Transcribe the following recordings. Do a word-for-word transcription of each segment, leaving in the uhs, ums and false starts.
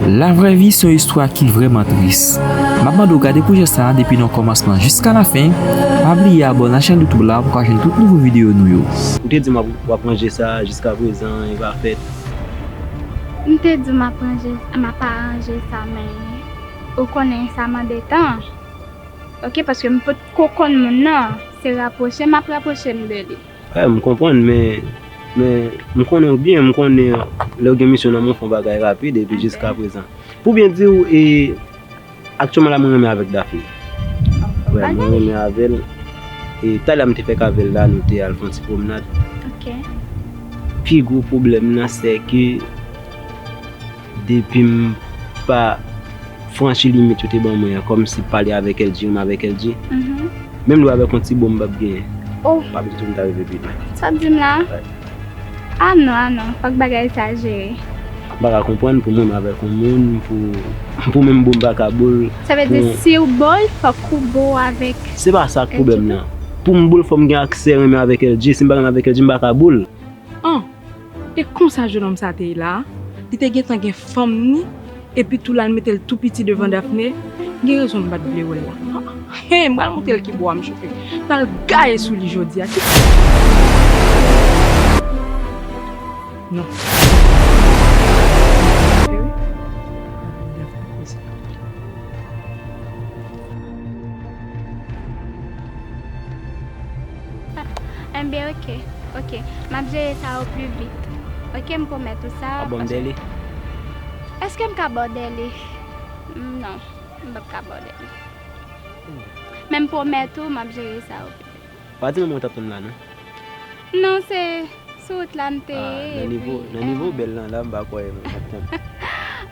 Lavrè vi se yon istwa ki vrèman tris. M ap mande w gade pwojè sa a depi nan kòmansman jiska lafen. Pa bliye abòne ak chèn YouTube la pou w ka jwenn tout nouvo videyo nou yo. Ou te di m w ap, w ap ranje sa, jiska prezan, e pa fèt. M te di w m ap ranje, m ap aranje sa, men ou konnen sa mande tan. Oke, paske m potko konn moun nan, se rapwoche m ap rapwoche m de li. Wi, m konprann, men, men m konnen w byen, m konnen lè w gen misyon nan men w, w fè yon bagay rapid, epi jiska prezan. Pou byen di w, e, aktyèlman la, mwen renmen avèk Daphné. Wi, mwen renmen avè l. E talè a m te fèk avè l la, nou te al fè yon ti pwomnad. Oke. Pi gwo pwoblèm nan, se ke depi m pa franchi limit yo te ban mwen an, kòmsi pale avèk L G, renmen avèk L G, menm lè w avèk yon ti bo m p ap genyen. Oh. M pa bezwen tou m ta rive pi lwen. Sa w di m la? Wi. Ah non, ah non, fòk bagay sa jere. M pa ka konprann pou m renmen avèk yon moun, pou, pou menm bo m pa ka bo l. Sa vle di, si w bo l, fòk ou bo avèk L G tou? Se pa sa k pwoblèm nan. Pou m bo l, fò m gen aksè renmen avèk L G. Si m pa renmen avèk L G, m pa ka bo l. An! E konsa jennonm sa te ye la a? Li te gentan gen fanm ni, epi tou la l mete l tou piti devan Daphné? Gen rezon m pa t vle wè l la. He, m pral montre l ki bò a m chofe. M pral gaye sou li jodi a. Non. Enben, oke, oke. M ap jere sa o pli vit. Oke, m pwomèt ou sa. W ap ban m dèle? Èske m ka ba w dèle? Non, m p ap ka ba w dèle. Men m pwomèt ou, m ap jere sa o pli vit. Pa di m mwen t ap tann la, non. Non, se sou wout la m te ye. Ah, nan nivo, nan nivo bèl lan la, m pa kwè mwen t ap tann.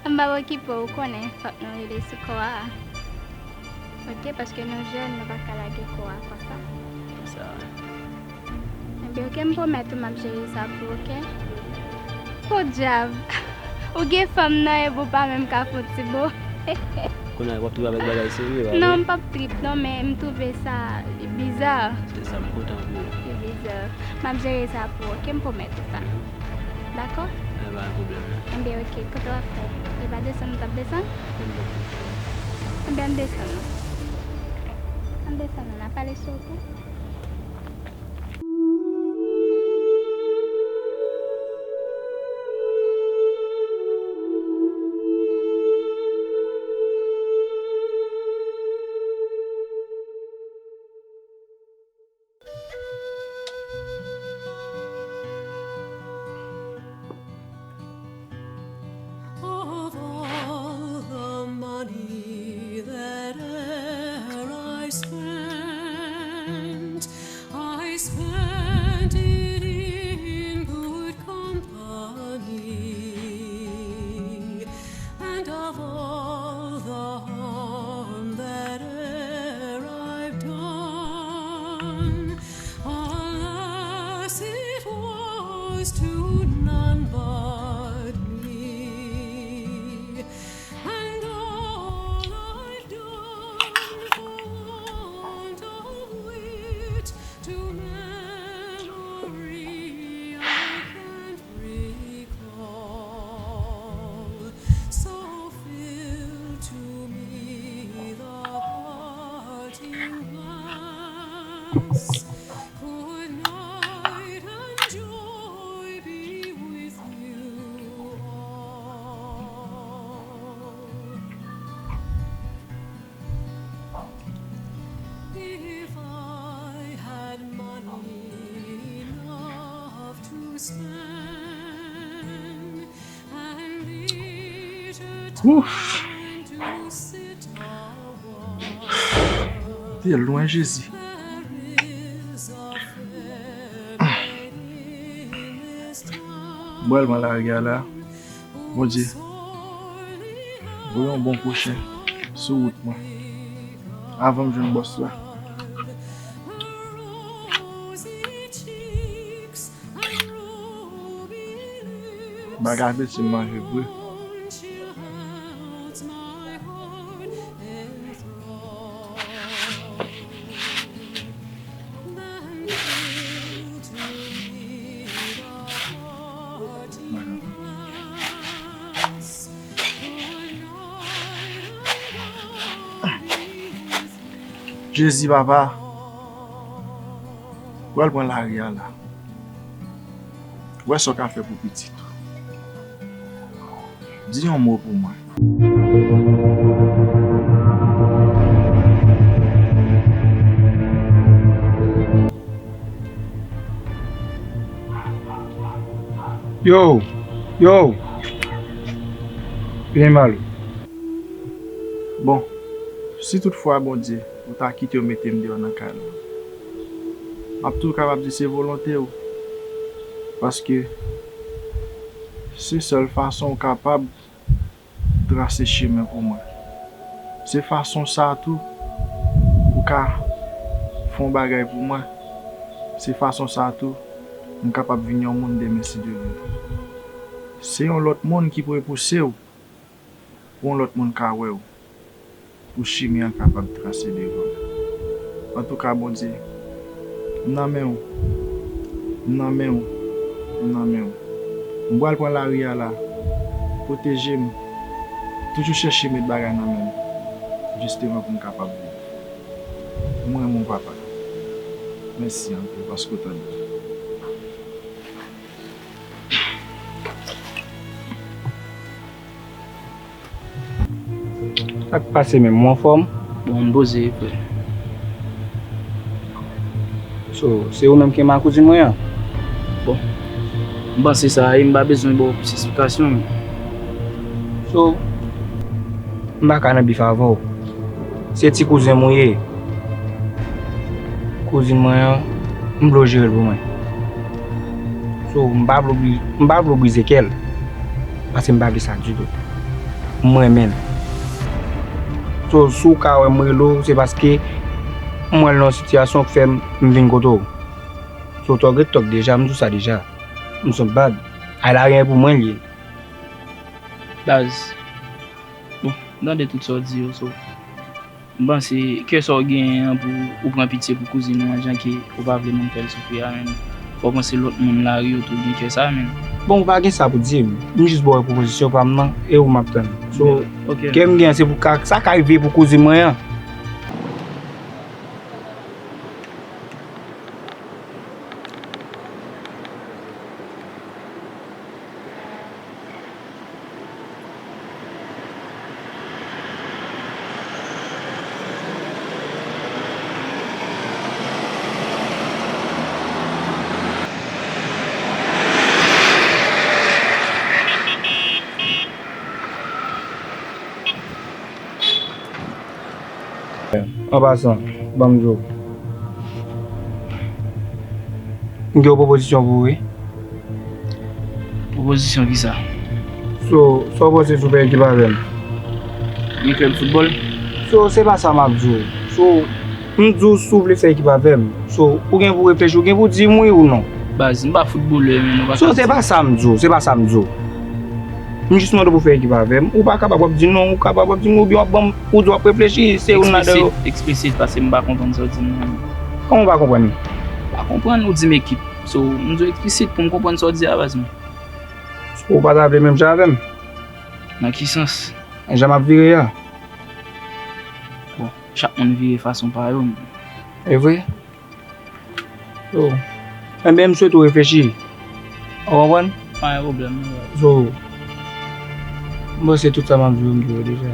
M p ap okipe w, ou konnen, fòk nou rele sou kò a. Oke, paske nou jèn, nou pa ka lage kò a konsa. Konsa. Enben, oke, m pwomèt ou m ap jere sa pou ou, oke? Podyab! Ou gen fanm nan epi ou pa menm ka fè yon ti bo. Kounye a w ap trip avèk bagay serye, pa vre? Non, m p ap trip non, men m twouve sa li biza. Se sa, m kontan pou ou. Li biza. M ap jere sa pou ou, oke? M pwomèt ou sa. Dakò? E pa gen pwoblèm non. Enben, oke, kote w ap fè? E pa desann ou t ap desann? Enben, ann desann non. Ann desann non, n a pale sou wout la. Of all the money that e'er I spent, I spent it in good company. And of all the harm that e'er I've done, alas, it was to none but me. And all I've done for want of wit to memory I can't recall. So fill to me the parting glass. Good night and joy be with you all. If I had money enough to spend, and leisure time to sit awhile. Te lwen, Jezi. There is a fair maid in this town. Bwèl mwen lage a la. Bondye, voye yon bon pwochen sou wout mwen, avan m jwenn bòs la. Bagay apeti m manje vre. Jezi papa, pral pran lari a la. Wè sa w ka fè pou pitit ou. Di yon mo pou mwen. Yo, yo. Vini mal. Bon, si toutfwa Bondye ou ta kite yo mete m deyò nan kay la, m ap toujou kapab di se volonte w. Paske se sèl fason ou kapab trase chemen pou mwen. Se fason sa a tou ou ka fè yon bagay pou mwen. Se fason sa a tou m kapab vin yon moun demen si Dye vle. Se yon lòt moun ki pou repouse w pou yon lòt moun ka wè w, pou chimen an kapab trase devan w. Antouka, Bondye, m nan men w, m nan men w, m nan men w. M pral pran lari a la, pwoteje m, toujou chèche met bagay nan men m, jisteman pou m kapab viv. M renmen w, papa. Mèsi anpil paske w tande m. Sa k pase menm, ou anfòm? Bon, m poze, frè. So, se ou menm ki renmen kouzin mwen an? Bon, m panse sa, e m pa bezwen ba w plis esplikasyon, men. So, m pa ka nan bif avè w. Se ti kouzen m ou ye. Kouzin mwen an, m vle w jere l pou mwen. So, m pa vle w bri-, m pa vle w brize kè l. Paske m pa vle sa ditou. M renmen l. So, si w ka wè m rele w, se paske m wè l nan yon sitiyasyon k fè m, m vin kote w. So, talk is talk deja, m di w sa deja. M son bad. Ay la gen pou mwen l ye. Baz. Bon, m tande tout sa w di yo, so. M panse kè sa w genyen an pou ou pran pitye pou kouzin ou an, jan ke ou pa vle moun fè l soufri a, men fò w panse lòt moun lari yo tou gen kè sa, men. Bon, ou pa gen sa pou di m. M jis ba w pwopozisyon pa m nan, e ou m ap tann. So, ok. Kè m gen an, se pou ka, sa ka rive pou kouzin mwen an. An pasan, ban m di w. M gen yon pwopozisyon pou ou, wi. Pwopozisyon kisa? So, sa w panse si w fè ekip avè m? Gen klèb foutbòl? So, se pa sa m ap di w. So, m di w si w vle fè ekip avè m. So, ou gen pou reflechi, ou gen pou di m wi ou non. Baz, m pa foutbolè, men nou pa ka di. So, se pa sa m di w, se pa sa m di w. M jis mande w pou fè ekip avè m. Ou pa kapab w ap di non, ou kapab w ap di m, oubyen w ap ban m, ou di w ap reflechi, se youn ladan yo. Eksplisit, eksplisit, paske m pa konprann sa w di m nan. Kòman w pa konprann? M pa konprann, ou di m ekip. So, m di w eksplisit pou m konprann sa w di a, baz mwen. So, ou pa ta vle menm jan avè m? Nan ki sans? Jan m ap vire a. Bon, chak moun vire fason pa yo. E vre? Oh. Enben, m swete w reflechi. Ou konprann? Pa gen pwoblèm, non, baz. So, m panse tout sa m ap di w, m di w deja.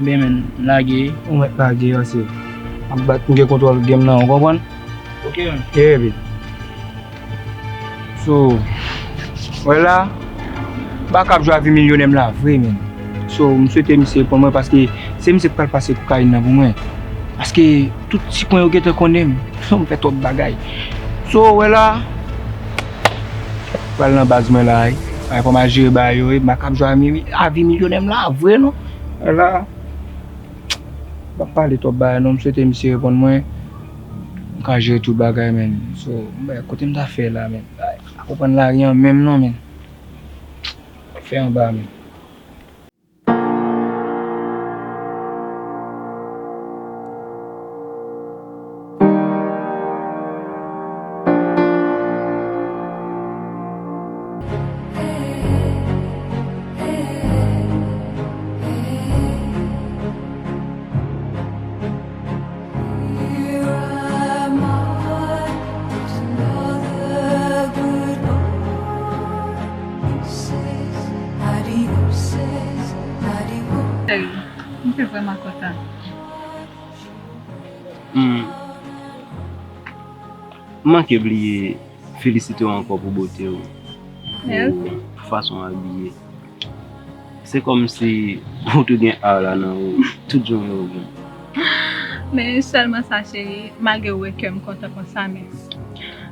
Enben, men, lage. Ou mèt lage, paske m ap bat, m gen kontwòl game nan, ou konprann? Ok, men. Yeah, baby. So, wè la, Baka ap jwe a vi milyonè m la vre, men. So, m swete misye reponn mwen, paske se misye k pral pase kokayin nan pou mwen. Paske tout ti kwen yo gentan konnen m. So, m fè twòp bagay. So, wè la, pral nan baz mwen la, wi. Ay, fò m al jere bagay yo, wi. Baka ap jwe a mi-, a vi milyonè m la vre, non. Wè la, m p ap pale twòp bagay, non. M swete misye reponn mwen. M ka jere tout bagay, men. So, m wè kote m ta fè la, men. Ay, pa konprann lari an menm, non, men. Fè anba, men. Cheri, m te vrèman kontan. Hmm. M manke bliye felisite w ankò pou bote w, pou fason w abiye. Se kòmsi ou tou gen ar la nan ou, tout jan w gen. Men sèlman sa, cheri, malgre w wè kè m kontan konsa, men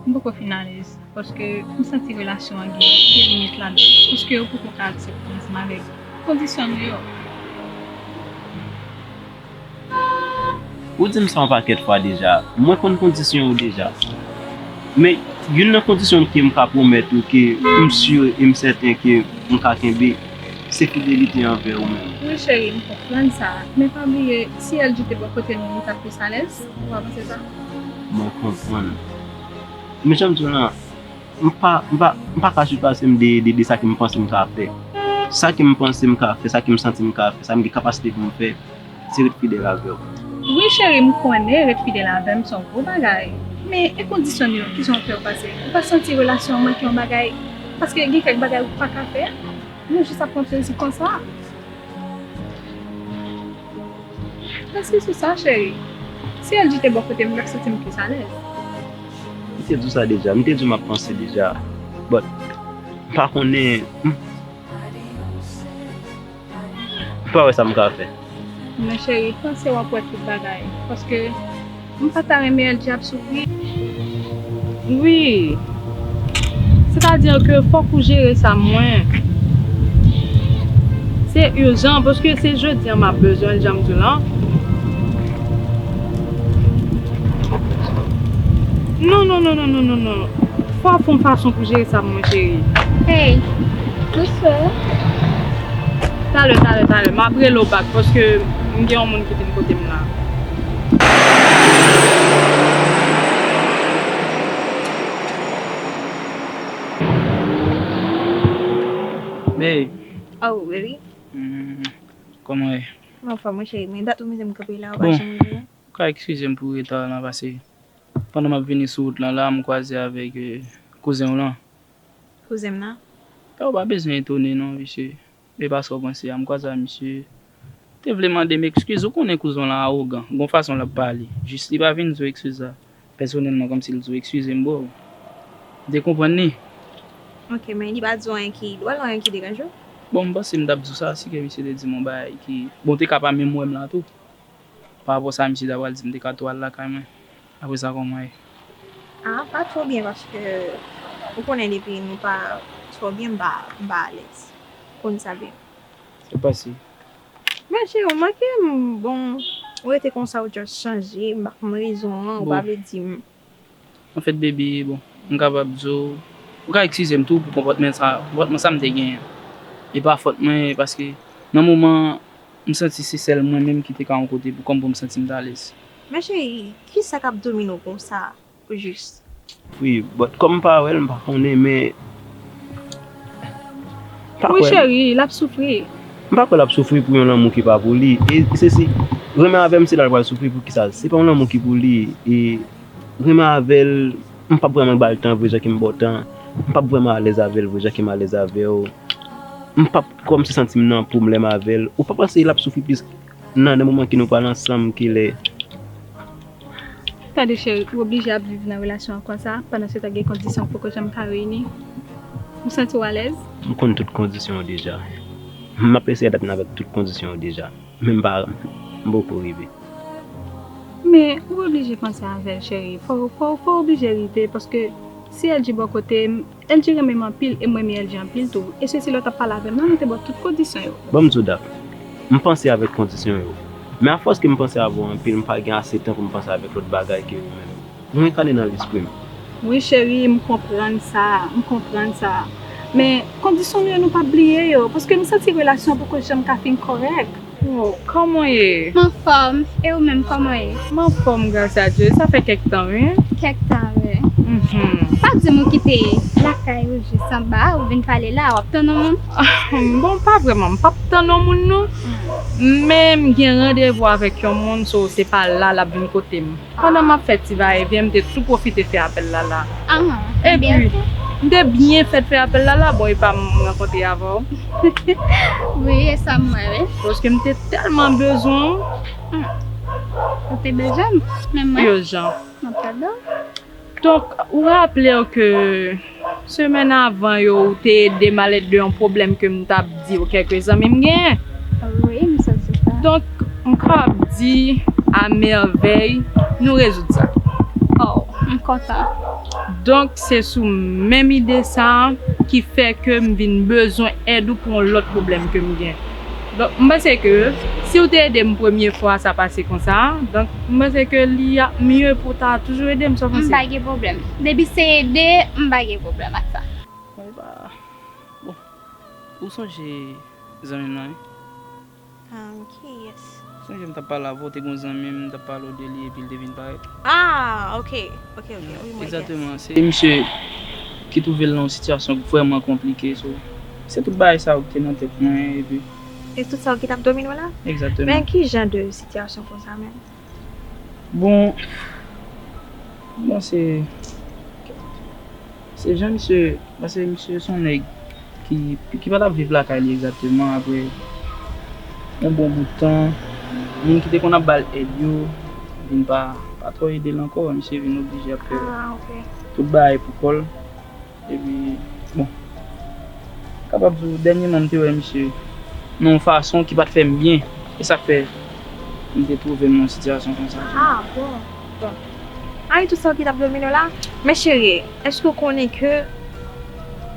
m poko fin alèz. Paske m santi relasyon an gen de limit ladan. Paske ou poko ka aksepte ansanm avèk kondisyon nou yo. Ou di m sa yon pakèt fwa deja. Mwen konn kondisyon yo deja. Men, youn nan kondisyon ke m ka pwomèt ou, ke m si e m sèten ke m ka kenbe, se fidelite anvè ou menm. Wi, cheri, m konprann sa. Men pa bliye, si L G te bò kote nou, nou t ap plis alèz. Ou pa panse sa? Mwen konprann. Men jan m di w lan, m pa, m pa, m pa ka sipase m de, de, de sa ke m panse m ka fè. Sa ke m panse m ka fè, sa ke m santi m ka fè, sa m gen kapasite pou m fè, se ret fidèl avè w. Wi, cheri, m konnen ret fidèl avè m se yon gwo bagay. Men, e kondisyon nou yo, kijan w fè yo pase? Ou pa santi relasyon an manke yon bagay? Paske gen kèk bagay ou pa ka fè. Nou jis ap pran plezi konsa. Rete sou sa, cheri. Si L G te bò kote m, m t ap santi m plis alèz. M te di w sa deja, m te di w m ap panse deja. But, m pa konnen, m, m pa wè sa m ka fè. Men cheri, panse w ap wè tout bagay. Paske m pa ta renmen L G ap soufri. Wi. Sètadi ke fòk ou jere sa mwen. Se ijan, paske se jodi an m ap bezwen l, jan m di w lan. Non, non, non, non, non, non, non. Fò w fè yon fason pou jere sa pou mwen, cheri. Hey, bonsoir. Talè, talè, talè. M ap rele w back paske m gen yon moun ki vin kote m la. Babe. Oh, baby. Mm, kòman w ye? Mwen anfòm, wi, cheri. Men dat ou mete m kanpe la, ou pa janm rive. Ou ka eskize m pou reta la pase. Pandan m ap vini sou wout lan la, m kwaze avèk, eh, kouzen w lan. Kouzen m nan? Ou pa bezwen etone non, visye. E pa sa w panse a, m kwaze a misye. Te vle mande m eskiz, ou konnen kouzen w lan awogan, gon fason l ap pale. Jis li pa vin di w eskiz la pèsonèlman, kòmsi l di w eskize m, bro. M te konprann li. Ok, men li pa di w anyen ki dwòl, anyen ki deranje w? Bon, m panse m t ap di w sa, si ke misye te di m yon bagay ki, bon, te ka pa menm wè m la tou. Pa rapò sa, misye ta pral di m te ka tou al lakay mwen. Apre sa, kòman w ye? Ah, pa twò byen, paske ou konnen depi nou pa twò byen, m pa, m pa alèz. Ou konn sa byen. Se pase. Men cheri, w manke m, bon, ou rete konsa, ou just chanje, m pa konn rezon an, ou pa vle di m. Anfèt, baby, bon, m kapab di w, ou ka eskize m tou pou konpòtman sa, konpòtman sa m te genyen. E pa fòt mwen, paske nan moman, m santi se sèl mwen menm ki te ka yon kote pou kò m, pou m santi m t alèz. Men cheri, kisa k ap domine w konsa, ojis? Wi, but kòm m pa wè l, m pa konnen, men m pa kwè. Wi, cheri, l ap soufri. M pa kwè l ap soufri pou yon lanmou ki pa pou li. E se si renmen avè m, se la l pral soufri, poukisa? Se pa yon lanmou ki pou li. E renmen avè l, m p ap vrèman ba l tan vre jan ke m ba w tan. M p ap vrèman alèz avè l vre jan ke m alèz avè w. M p ap kòmsi santi m nan pwoblèm avè l. Ou pa panse l ap soufri plis nan, nan moman ke nou pral ansanm ke lè. Tande cheri, ou oblije ap viv nan relasyon an konsa, pandan se tan gen kondisyon k poko janm ka reyini. Ou santi w alèz? M konn tout kondisyon yo deja. M ap eseye adapte m avèk tout kondisyon yo deja. Men m pa, m poko rive. Men, ou oblije panse avè l, cheri. Fò, fò, fò w oblije rive, paske si L G bò kote m, L G renmen m anpil, e m renmen L G anpil tou. E se si lè w t ap pale avè m nan, nou te ba w tout kondisyon yo. Ban m di w, Daph, m panse avèk kondisyon yo. Men afòs ke m panse avè w anpil, m pa gen ase tan pou m panse avèk lòt bagay ke ou menm. Ou renkane nan lespri m. Wi, cheri, m konprann sa, m konprann sa. Men, kondisyon nou yo, nou p ap bliye yo, paske m santi relasyon an poko janm ka fin kòrèk. Oh, kòman w ye? M anfòm. E ou menm, kòman w ye? M anfòm, gras a Dye. Sa fè kèk tan, wi. Kèk tan, wi. Mhm. Pa di m ou kite lakay ou jis anba, ou vin pale la, w ap tann yon moun? Bon, pa vrèman, m p ap tann yon moun, non. Men m gen randevou avèk yon moun, so se pa la l ap vin kote m. Pandan m ap fè ti vayevyen, m te tou pwofite fè apèl la la. Ah, epi, ebyen, ok. M te byen fèt fè apèl la la, bon, epa m rankontre avè w. Wi, e sa m wè, wi. Paske m te tèlman bezwen w. Ou te bezwen m? Menm mwen? Yo, Jan. M ap tande w. Donk, ou raple w ke semèn avan yo, ou te ede m alèd de yon pwoblèm ke m t ap di w kèk zanmi m genyen. Wi, m santi sa. Donk, m kapab di a mèvèy, nou rezoud sa. Oh, m kontan. Donk, se sou menm ide sa a ki fè ke m vin bezwen èd ou pou yon lòt pwoblèm ke m gen. Donk, m panse ke si w te ede m premye fwa sa pase konsa, donk, m panse ke li ap mye pou w ta toujou ede m, sa w M panse? Pa gen pwoblèm. Depi se ede, m pa gen pwoblèm ak sa. Bon, e pa. Bon. Ou sonje zanmi m nan, wi? Um, kiyès? Sonje m t ap pale avè w, te gen yon zanmi m, m t ap pale w de li, epi l te vin parèt. Ah, ok. Ok, ok. Wi, mwen. Egzakteman. Se misye ki twouve l nan yon sitiyasyon vrèman konplike. So, se tout bagay sa yo ki te nan tèt mwen, epi. E tout sa yo ki t ap domine w la? Egzakteman. Men ki jan de sitiyasyon konsa menm? Bon, bon, se, se jan misye, paske misye se yon nèg ki, ki pa t ap viv lakay li egzakteman apre yon bon bout tan. Moun ki te konn ap ba l èd yo vin pa, pa twò ede l ankò. Misye vin oblije ap fè Ah, ok. tout bagay pou kò l. Epi, bon, kapab di w, dènyèman m te wè misye nan yon fason ki pa t fè m byen. E sa k fè m te twouve m nan yon sitiyasyon konsa. Ah, bon. Bon. Ay, tout sa w ki t ap domine w la. Men cheri, èske w konnen ke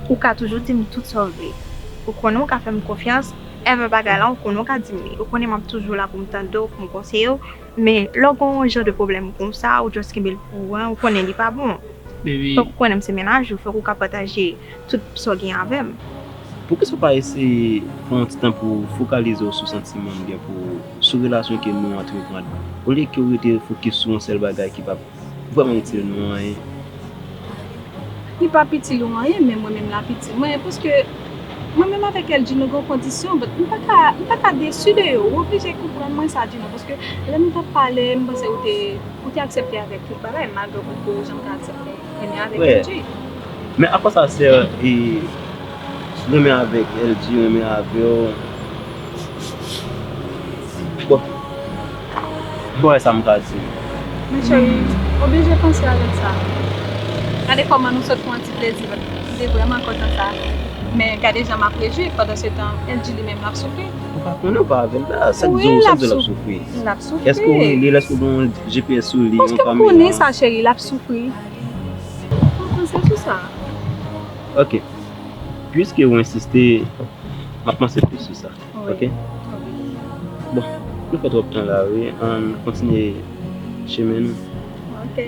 ou ka toujou di m tout sa w vle? Ou konnen w ka fè m konfyans. Even bagay la, ou konnen w ka di m li. Ou konnen m ap toujou la pou m tande w, pou m konseye w. Men lè w gen yon jan de pwoblèm konsa, ou just kenbe l pou ou, ou konnen li pa bon. Baby. Fòk ou konnen m se mennaj ou, fòk ou ka pataje tout sa w gen avè m. Poukisa w pa eseye pran yon ti tan pou w fokalize w sou santiman m gen pou ou, sou relasyon ke nou antreprend, olye ke w rete fokis sou yon sèl bagay ki p ap vrèman itil nou anyen? Li p ap itil ou anyen, men mwen menm l ap itil mwen, paske mwen menm avèk L G nou gen yon kondisyon, but m pa ka, m pa ka desi de yo, ou oblije konprann mwen sa, Gino, paske lè nou t ap pale, m panse ou te, ou te aksepte avèk tout bagay, malgre ou pa t ko janm ka aksepte renmen avèk L G. Men apa sa sè e renmen avèk L G, renmen avè w? Bon, bon, e sa m ka di. Men cheri, oblije panse avèk sa. Gade kòman nou sot pran ti plezi, m te vrèman kontan sa. Men gade jan m ap rejwi, pandan se tan, L G li menm l ap soufri. Ou pa konnen, ou pa avè l la, sa k di w, sa k di w l ap soufri? L ap soufri. Èske w rele l, èske w gen yon G P S sou li, yon kamera? Paske m konnen sa, cheri, l ap soufri. Fò w panse sou sa. Ok. Piske ou ensiste, m ap panse plis sou sa. Ok? Bon, nou fè twòp tan la, wi. Ann kontinye chemen nou. Ok.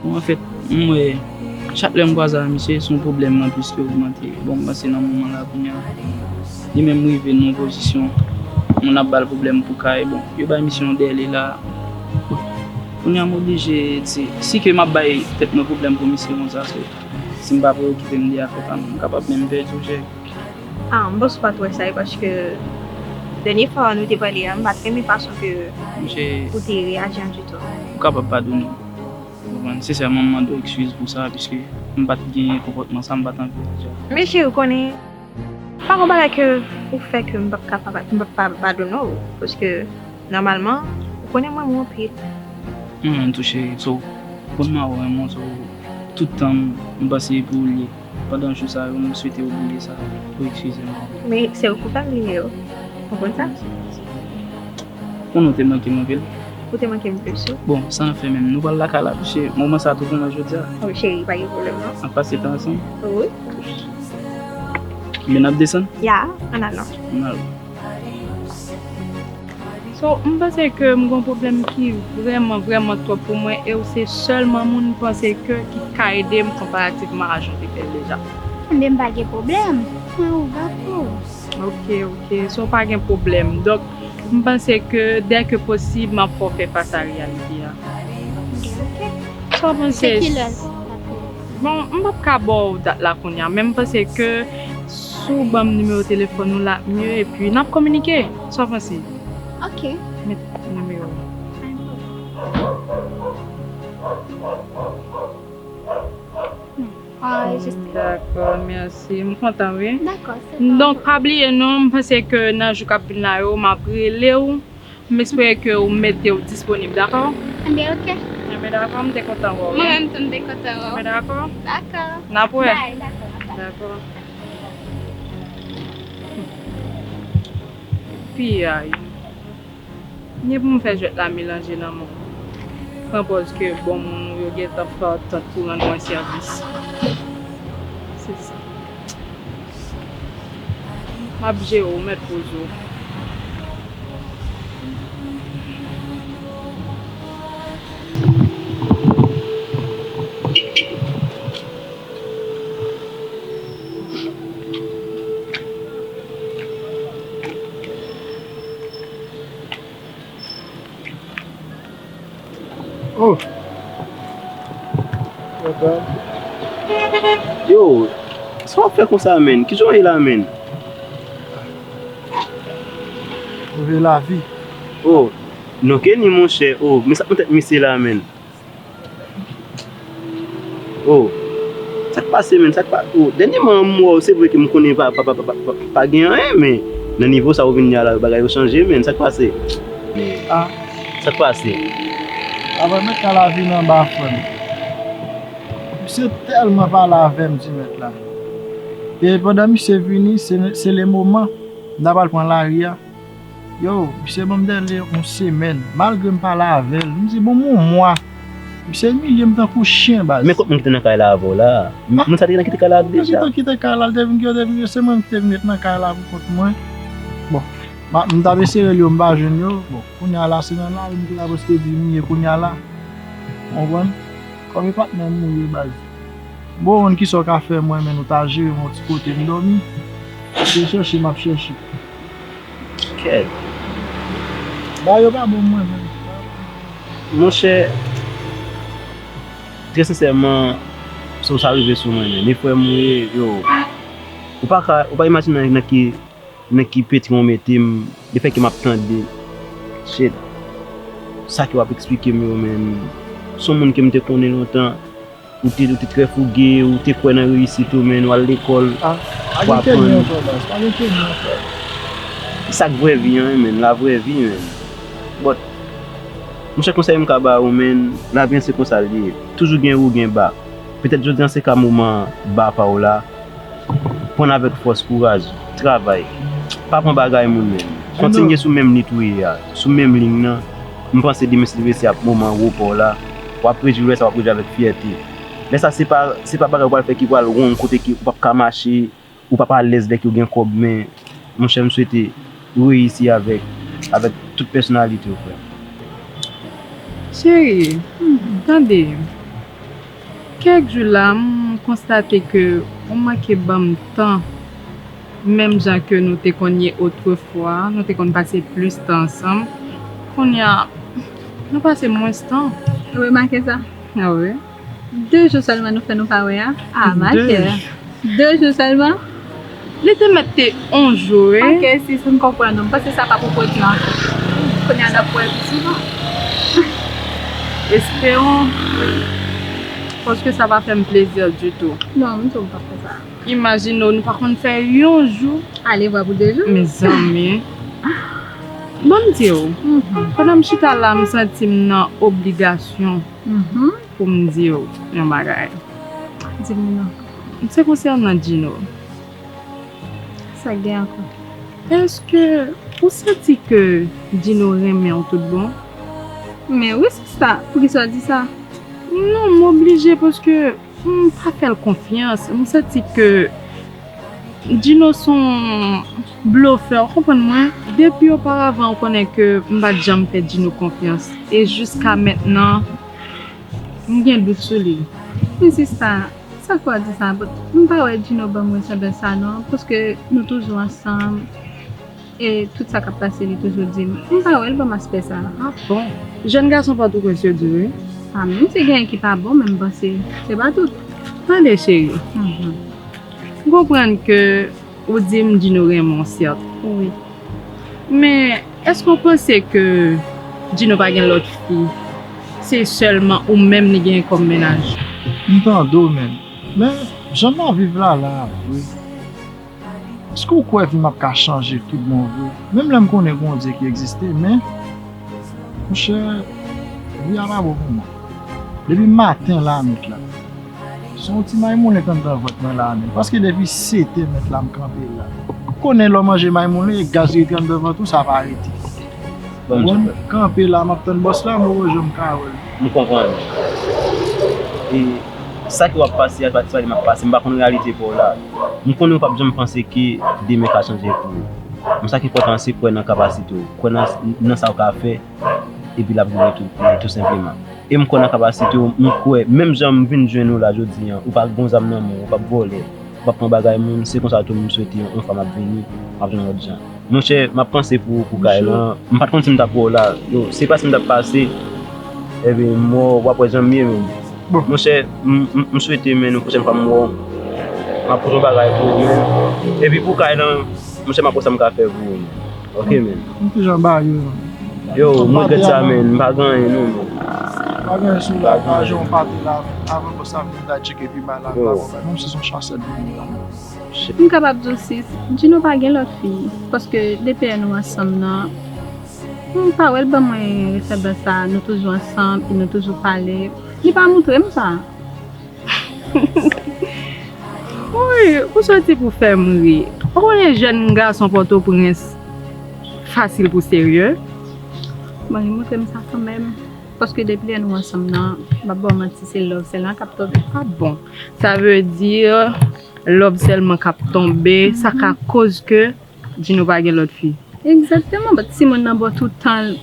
Bon, anfèt, m wè, chak lè m kwaze a misye, se yon pwoblèm nan plis ki ogmante. Bon, m panse nan moman la, kounye a, li menm rive nan yon pozisyon, moun ap ba l pwoblèm pou kay. Bon, yo bay misye yon dèle la. Bon, kounye a, m oblije di, si ke m ap bay tèt mwen pwoblèm pou misye konsa, so, si m pa preokipe m de afè pa m, m kapab menm pèdi w, cheri. Ah, m panse w pa t wè sa, e paske dènye fwa nou te pale a, m pa t renmen fason ke ou te reyaji an ditou. Ou kapab padone m. Ou konprann? Sensèman, m mande w ekskiz pou sa, piske m pa t genyen konpòtman sa, m pa t anvi deja. Men cheri, ou konnen, pa gon bagay ke ou fè ke m p ap ka pa, m p ap pa padone w, paske nòmalman, ou konnen m renmen w anpil. Mwen menm tou cheri, so, ou konn mwen renmen w, so, tout tan m, m panse pou ou l ye. Pandan jou sa yo, m swete w bliye sa, pou ekskize m. Men se ou ki fè m bliye yo. Ou konn sa? Konnen w te manke m anpil. Ou te manke m plis, wi. Bon, sa n ap fè menm? Nou pral lakay la, piske moman sa tou pou mwen jodi a. Wi, cheri, pa gen pwoblèm, non. N ap pase tan ansanm? Wi. Men n ap desann? Ya, ann al non. Ann al. So, m panse ke m gon pwoblèm ki vrèman, vrèman twòp pou mwen, e w se sèlman moun m panse ke ki ka ede m konparativman a jan w te fè l deja. Ebyen, m pa gen pwoblèm. Mwen ouvè pou ou. Ok, ok. So, pa gen pwoblèm. Donk, m panse ke dè ke posib, m ap fè w fè fas a reyalite a. Ok. Sa w panse? Se kilè l ap fini? Bon, m p ap ka ba w dat la kounye a, men m panse ke s- Si w ban m nimewo telefòn ou, l ap mye, epi n ap kominike. Sa w panse? Ok. Met nimewo. Anrejistre. Dakò, mèsi. M kontan, wi. Dakò, se pa. Donk, pa bliye non, m panse ke nan jou k ap vin la yo, m ap rele w. M espere ke w mete w disponib, dakò? Ebyen, ok. Ebyen, dakò, m te kontan wè w, Mwen wi. Menm tou, m te kontan wè w. Ebyen, dakò. Dakò. N ap wè. Bye, dakò. Dakò. Piyay. Ni pou m fè jwèt la melanje nan men w. Pran pòz ke bon moun ou yo gentan fè antant pou rann mwen sèvis. Se sa. M ap jere w, mèt poze w. Oh. Yo, sa w ap fè konsa, menn? Kijan w ye la, menn? Move lavi. Oh, non, Kenny, monchè. Oh, men sa k nan tèt misye la, menn. Oh, sa k pase, menn? Sa k pa, oh, dènyèman, m wè w, se vre ke m konnen pa, pa, pa, pa, pa, pa gen anyen, men nan nivo sa ou vin ye a la, bagay yo chanje, menn. Sa k pase? Men, Ah, sa k pase? Apre mèt ka lavi nan ba frè m. Misye tèlman pale avè m, di mèt la. E pandan misye vini, se, se le moman, m ta pral pran lari a. Yo, misye ban m dèle yon semèn, malgre m pale avè l. M di, bon, m yon mwa. Misye imilye m tankou chen, baz. Men kot moun ki te nan kay la avè w la? M- Moun sa te nan kite kay la deja? Kite, kite kay la, l te vin, yo te vin, se mwen ki te vin ret nan kay la pou kont mwen. Bon, ma- m t ap eseye rele yo, m pa jwenn yo. Bon, kounye a la, se nan lari m te ka prèske di m ye kounye a la. Ou konprann? Kòm e patnè m ou ye, baz. Bon, ou konn kisa w ka fè mwen, men nou ta jere m yon ti kote m dòmi. Se chèche m ap chèche. Kèt. Ba yo pa bon mwen menm. Monchè, trè sensèman, sa sa rive sou mwen, men. Ni frè m ou ye, yo. Ou pa ka, ou pa imajine nan ki, nan ki petri w mete m, lefètke m ap tande. Shit. Sa ke w ap eksplike m yo, men. Se yon moun ke m te konnen lontan. Ou te, ou te trè fouge, ou te kwè nan reyisit ou, men w al lekòl, Ah, pa w gen teni aprann. Ankò, baz. Pa gen teni ankò. Sa k vrè vi an, men, la vrè vi, men. But, monchè, konsèy m ka ba ou, men, lavi an se konsa l ye. Toujou gen wo, gen ba. Petèt jodi an se ka moman ba pa w la. Pran l avèk fòs, kouraj, travay. Pa pran bagay moun, men. Kontinye sou menm lit ou ye a, sou menm liy nan. M panse demen, si Dye vle, se ap moman wo pa w la. W ap rejwi lè sa, w ap rejwi avèk fyète. Lè sa, se pa, se pa bagay ou pral fè ki pral wrong, kote ke ou p ap ka mache, ou p ap alèz lè ke w gen kòb, men, monchè, m swete ou reyisi avèk, avèk tout pèsonalite w, frè m. Cheri, tande. Kèk jou la, m konstate ke ou manke ban m tan. Menm jan ke nou te konn ye otrefwa, nou te konn pase plis tan ansanm. Kounye a, nou pase mwens tan. Ou remake sa? Ah wi. De jou sèlman nou fè nou pa wè a? Ah, ma De chère. De jou sèlman? Li te mèt te yon jou, wi. Ok, sis, m konprann ou. M panse sa pa pou kote la ankò. Kounye a n ap wè pi souvan. Esperon. Paske sa pa fè m plezi ditou. Non, m di w m pa fè sa. Imajine w, nou pa konn fè yon jou. Ale vwa pou de jou. Mezanmi. Bon, m di w, Mhm. pandan m chita la, m santi m nan obligasyon Mhm. pou m di w yon bagay. Di m non. Se konsènan Djino. Sa gen ankò? Èske ou santi ke Djino renmen w tout bon? Men wi, sista, poukisa w di sa? Non, m oblije paske m pa fè l konfyans. M santi ke Djino se yon blofè, w konprann mwen? Depi oparavan, ou konnen ke m pa t janm fè Djino konfyans. E jiska mentnan, m gen dout sou li. Men sista, sa fè w di sa? But m pa wè Djino ban mwen sandan sa non, paske nou toujou ansanm. E tout sa k ap pase, li toujou di m. M pa wè l ban m aspè sa. Ah bon? Jèn gason pa tou kwè se di, wi. Ah, menm si gen ki pa bon, men m panse se pa tout. Tande, cheri. Mhm. M konprann ke Ou di m Djino renmen w, sèt. Wi. Men, èske w panse ke Djino pa gen lòt fi? Se sèlman ou menm li gen kòm mennaj? M tande w, men, men jan m ap viv la, la, wi. Èske w kwè vi m ap ka chanje tout bon vre? Menm lè m konnen gen yon Dye ki egziste, men, monchè, vi a pa bon pou mwen. Depi maten la, mèt la. Se yon ti maymoulen k anndan vant mwen la a menm. Paske depi sèt è mèt la, m kanpe la. Ou konnen lè w manje maymoulen, e gaz rete anndan vant ou, sa pa rete. Bon, kanpe la, m ap tann bòs la, m wè jan m ka wè l. M konprann. E sa ke w ap pase a, pa ti pale m ap pase, m pa konn reyalite pa w la. M konnen w p ap janm panse ke demen ka chanje pou ou. Men sa ki enpòtan, se kwè nan kapasite w, kwè nan, nan sa w ka fè, epi l ap rive tou, tou senpleman. E m kwè nan kapasite w, m kwè, menm jan m vin jwenn ou la jodi a, ou pa gon zam nan men w, ou p ap vòlè, ou p ap pran bagay moun, se konsa tou m swete yon, yon fwa m ap vini, m ap jwenn lòt jan. Monchè, m ap panse pou ou, pou kay lan, m pa t konn si m t ap wè w la, yo, se pa si m t ap pase, epi m wè w, w ap wè jan m ye menm. Monchè, m, m, m swete, men, yon pwochèn fwa m wè w, m ap pote yon bagay pou ou, men, epi pou kay lan, monchè, m ap wè sa m ka fè pou ou, men. Ok, men. M toujou anba yo, men. Yo, m regrèt sa, men. M pa gen anyen, non, men. Pa gen anyen sou la, pa jan w pati la, men. Avan bòs la vin, m ta tcheke pi ba la, menm si se yon chasèt vini la. M kapab di w, sis, Djino pa gen lòt fi. Paske depi lè nou ansanm nan, m pa wè l ban mwen resanblans sa, nou toujou ansanm, e nou toujou pale. Li pa montre m sa. Woy, ou soti pou fè m ri. Ou konnen jèn gason Pòtoprens fasil pou serye. Bon, li montre m sa kanmenm. Paske depi lè nou ansanm nan, m ap ba w manti, se love sèlman k ap tonbe. Ah bon? Sa vle di love sèlman k ap tonbe, sa ka koz ke Djino pa gen lòt fi. Egzakteman, but si moun nan ba w tout tan l,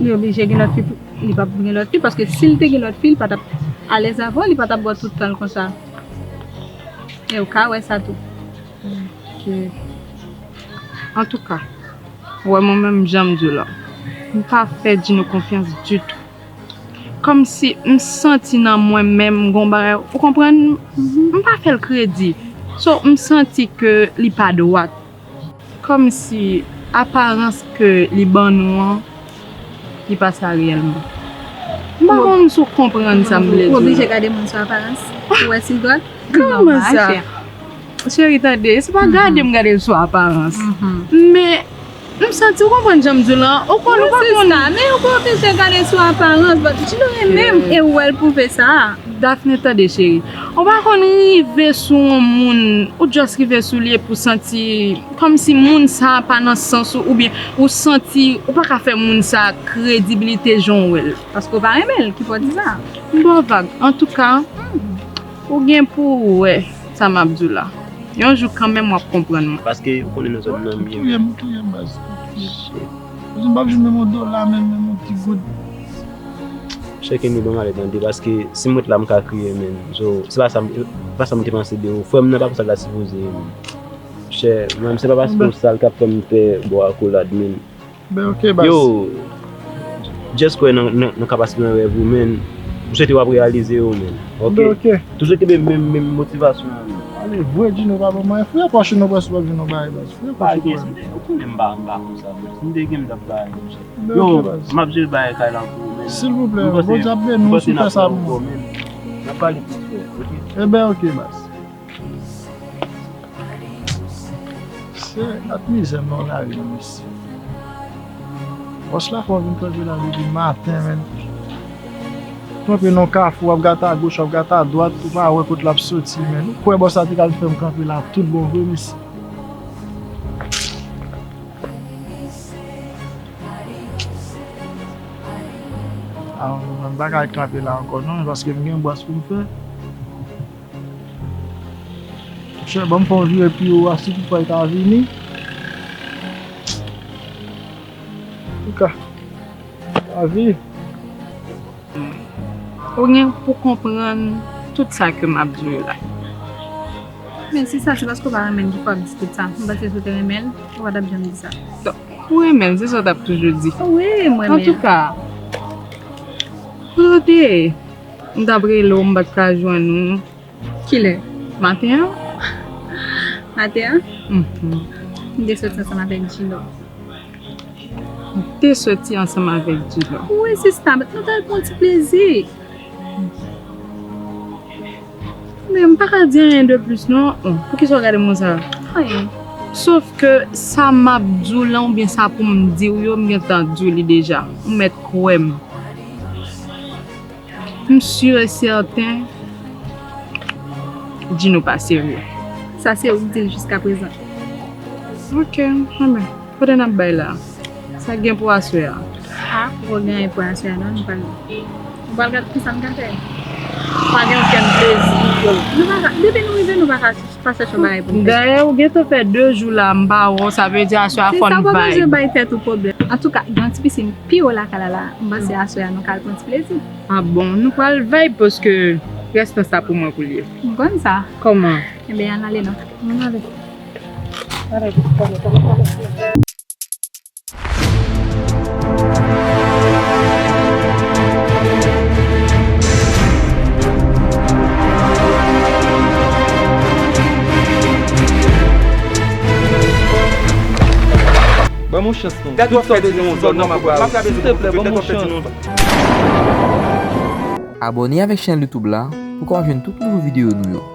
li oblije gen lòt fi, pou- li p ap gen lòt fi, paske si l te gen lòt fi, li pa t ap alèz avè w, li pa t ap ba w tout tan l konsa. E ou ka wè sa tou. Ok. Antouka, ou wè mwen menm jan m di w la, m pa fè Djino konfyans ditou. Kòmsi m santi nan mwen menm gon bagay, ou konprann? M pa fè l kredi. So, m santi ke li pa dwat. Kòmsi aparans ke li ban nou an, li pa sa reyèlman. M pa konn si w konprann sa m vle di w. Ou oblije gade moun sou aparans pou wè si l dwat? Kòman sa? Cheri, tande, se pa gade m gade l sou aparans. Men, m santi, ou konprann jan m di w lan, ou konn, ou pa konn. Men ou pa oblije gade sou aparans, but Djino renmen m, e ou wè l pwouve sa. Daphne, tande, cheri. Ou pa konn rive sou yon moun, ou just rive sou li epi w santi kòmsi moun sa a pa nan sans ou, oubyen ou santi ou pa ka fè moun sa a kredibilite jan w wè l. Paske w pa renmen l, ki fè w di sa? M ba w vag. Antouka, ou gen pou w wè sa m ap di w la. Yon jou kanmenm w ap konprann mwen. Paske ou konnen nan zòn nan m ye. Touye m, touye m, baz. Shit. Ou di m p ap jwenn menm yon dola, menm, menm yon ti goud. Chèke nou ban m ale tande, paske si m ret la, m ka kriye, men. So, se pa sa m, pa sa m te panse de ou. Frè m nan pa konsa l ta sipoze ye, men. Chè, mwen, se pa paske ou sal k ap fè m pè bò akolad, men. Ben, ok, baz. Yo, just kwè nan, nan, nan kapasite w, nan rèv ou, men. M swete w ap reyalize yo, men. Ok? Ben, ok. Toujou kenbe menm, menm motivasyon an, men. Ale, vre Djino pa ban mwen. Frè, pòch nou prèske p ap jwenn yon bagay, baz. Frè, pòch nou prèske. Ou konnen m pa, m pa konsa, men. Si m te gen, m t ap ba yo, monchè. Yo, m ap jere bagay kay la pou ou, men. Silvouplè, Bondye ap beni w si w fè sa pou mwen. N ap pale plis tard, ok? Eben, ok, baz. Se gad mizè m nan lari a, mesye. Bòs la fè w vin kanpe la depi maten, men. Kanpe nan kafou, w ap gade agoch, w ap gade adwat, ou pa wè kot l ap soti, men. Ou kwè bòs la te ka vin fè m kanpe la tout bon vre, mesye? Ah, mwen, m pa ka kanpe la ankò non, paske m gen bwès pou m fè. Chè, ban m fè yon vire pi wo a, si toutfwa l ta vini. Antouka, lavi. Ou gen pou konprann tout sa ke m ap di w yo la. Men si sa se paske w pa renmen l ki fè w ap di tout sa. M panse si w te renmen l, ou pa t ap janm di sa. Donk, ou renmen l, se sa w t ap toujou di. Wi, m renmen l. Antouka, Claude, m t ap rele w, m pa t ka jwenn ou. Kilè? Maten an. Maten an, Mhm. m te soti ansanm avèk Djilo. Ou te soti ansanm avèk Djilo. Wi, sista, nou t al pran ti plezi. Men m pa ka di anyen de plis non. Bon, poukisa w gade m konsa? Anyen. Sof ke sa m ap di w lan oubyen sa pou m di w yo, m gentan di w li deja. Ou mèt kwè m. M si e sèten, Djino pa serye. Sa se ou k di l jiskaprezan. Ok, enben, kote n ap bay la? Sa gen pou aswè a? A, ou gen pou aswè a non, nou pral, nou pral gade kisa n ka fè. Pa gen okenn plezi. Nou pa ka, depi nou rive, nou pa ka pa chèche yon bagay pou n fè. Dayè, ou gentan fè de jou la, m pa wè w, sa vle di aswè a fò n vibe. Se sa, w pa bezwen bay tèt ou pwoblèm. Antouka, gen yon ti pisin pi wo lakay la la, m panse aswè a nou ka al pran ti plezi. A bon, nou pral vibe paske rès tan sa pou mwen pou l ye. M konn sa. Kòman? Enben, ann ale non. Ann ale. Ban m yon chans non. Gad w ap fè ti yon zòn nan, m ap rale. Silteplè, ban m yon chans. Abòne avèk chèn YouTube la pou w ka jwenn tout nouvo videyo nou yo.